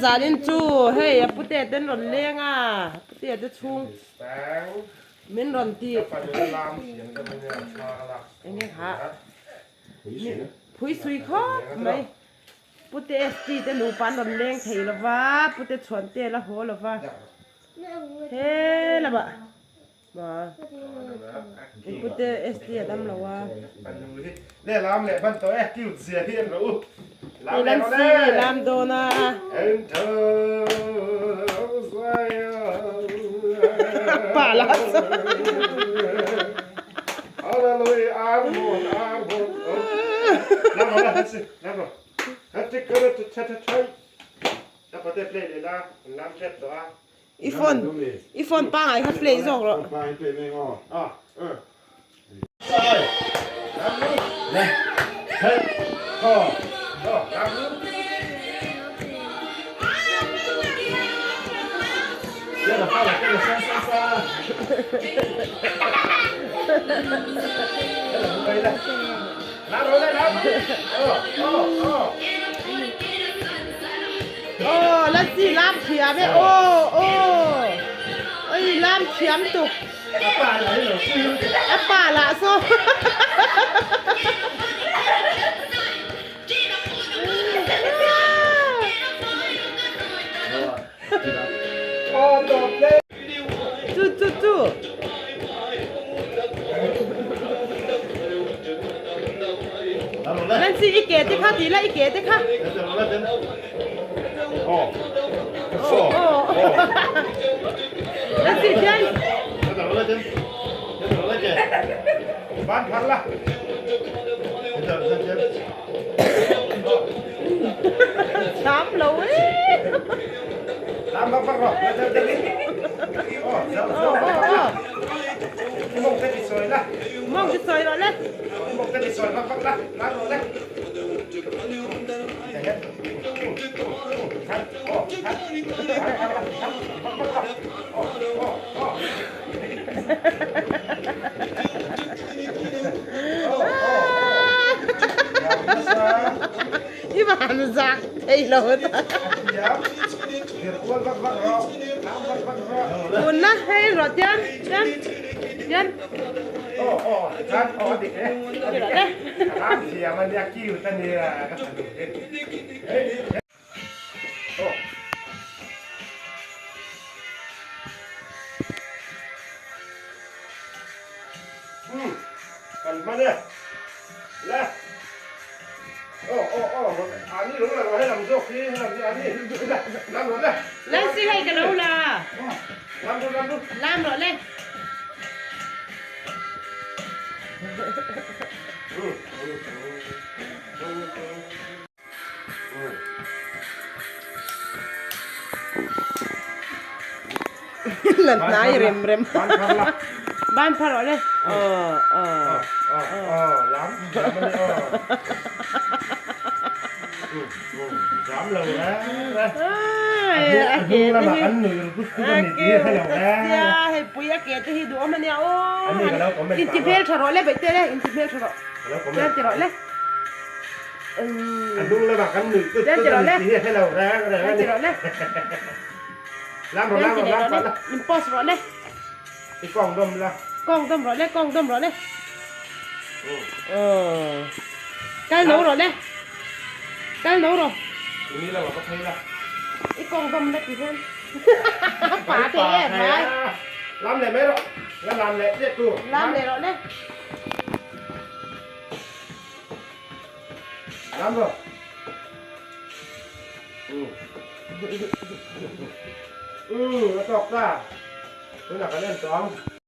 zanin chu hei a pute te an rawn leng a, pute te chhung min rawn ti enge kha phui sui khawp mai pute ST te nupa an rawn leng thei lo va, pute chhuan te la haw lo va he lamah. Pute ST a dam lo a. Hei lam si lam dawn a. Pa la I phone i phone pangai kha play zawk rawh. Aw Lalsi lam thiam e aw aw oi lam thiam tuk a pa lah saw Chu chu chu. Nancy i ke te kha ti la i ke te kha. Nancy tian. Thiam lo e. Mawng ti sawi rawh le. I van zak thei lo ta. Tun na hei rawh tian tian tian. Nancy hei ka lo la. Lam rawh le. Lan hnai rem rem. Ban phar rawh le. Aw aw. Hei pui a ke te hi duhawm a nia aw. Inti hmel tha rawh le baihte le inti hmel tha rawh. Chuan ti rawh le. A hnung lamah kan nuih tut tut a ni tih hi a hre lo reng reng a ni. Lam rawh lam rawh lam pah la. In post rawh le. I kawng dawm la. Kawng dawm rawh le kawng dawm rawh le. Kal no rawh le. Kal no rawh. Ini lamah ka phei la. I kawng dawm la ti hian. Pa thei em mai. Lam leh mai rawh. La lam leh chiah tur. Lam leh rawh le. Lam rawh. A tawk ta. Tunah kan en tawh ang.